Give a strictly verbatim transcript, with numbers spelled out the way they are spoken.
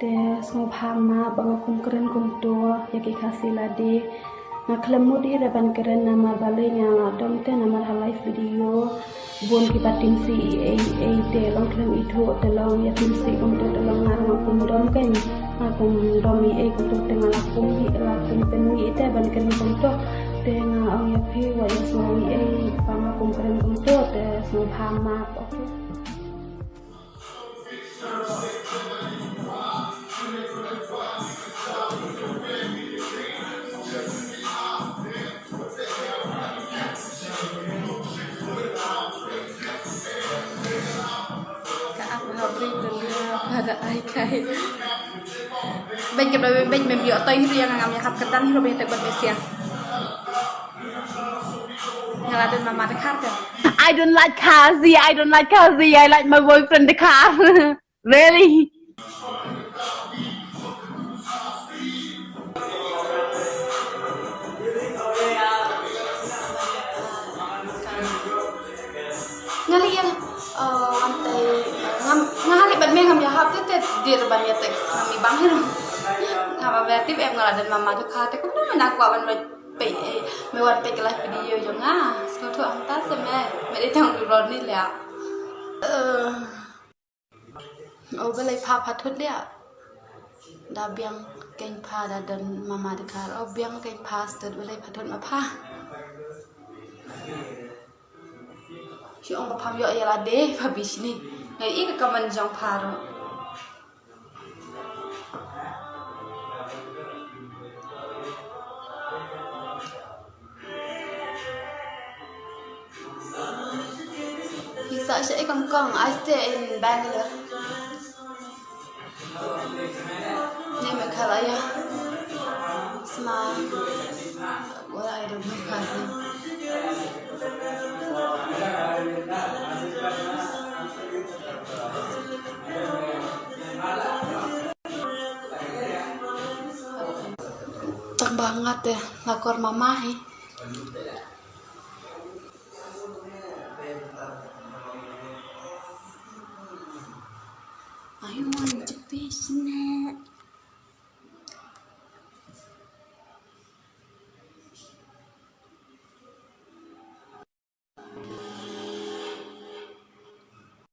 Te sngewbha map ba nga kum kren kumto ïa ki Khasi lade. Nga khlem mut ïa ban kren namar balei nga la dom te namar ha live video bun kiba timsi ei ei te long khlem ithuh te long ïa timsi kumto te long nga nga kum dom kein. Nga kum dom ei ei kumto te nga la kum hi la kum pynwi te ban kren kumto. Te nga ong ïa phi wat ïa sngew ei ei ba nga kum kren kumto te sngewbha map, okay. Ka ap nga bri tu dia pada ai kai. Bej ke bej bej mem yo toy hiri yang ngam ya hap ketan hiro bej tek bej sia. Nga la don mama Dkhar te. I don't like Khasi. I don't like Khasi. I like my boyfriend Dkhar. Really? Nga li ïa, uh, wan tai, uh, ngam, nga li ban me ngam ïa hap te te dir ban ïa text ngam i bang hero. Nga ba ba tip em nga la don mama Dkhar te kumno me na kwah ban peit, eh, me wan peit ka live video jong nga. Sngewthuh hangta se me, me dei tang ron ni leh. Uh, oh, balei pha pha thut leh. Da biang kein pha da don mama Dkhar. Oh, biang kein pha stud balei pha thut ma pha. Shi ong ba pham ïoh ïa lade pha bishni. Ngai i ka kaman jong pha ro. Hi sa sha i kong kong, I stay in Bangalore. Ni Meghalaya. Sma. Well, I don't know Khasi. Tang ba nga te la kor mama hi. I want to be snack.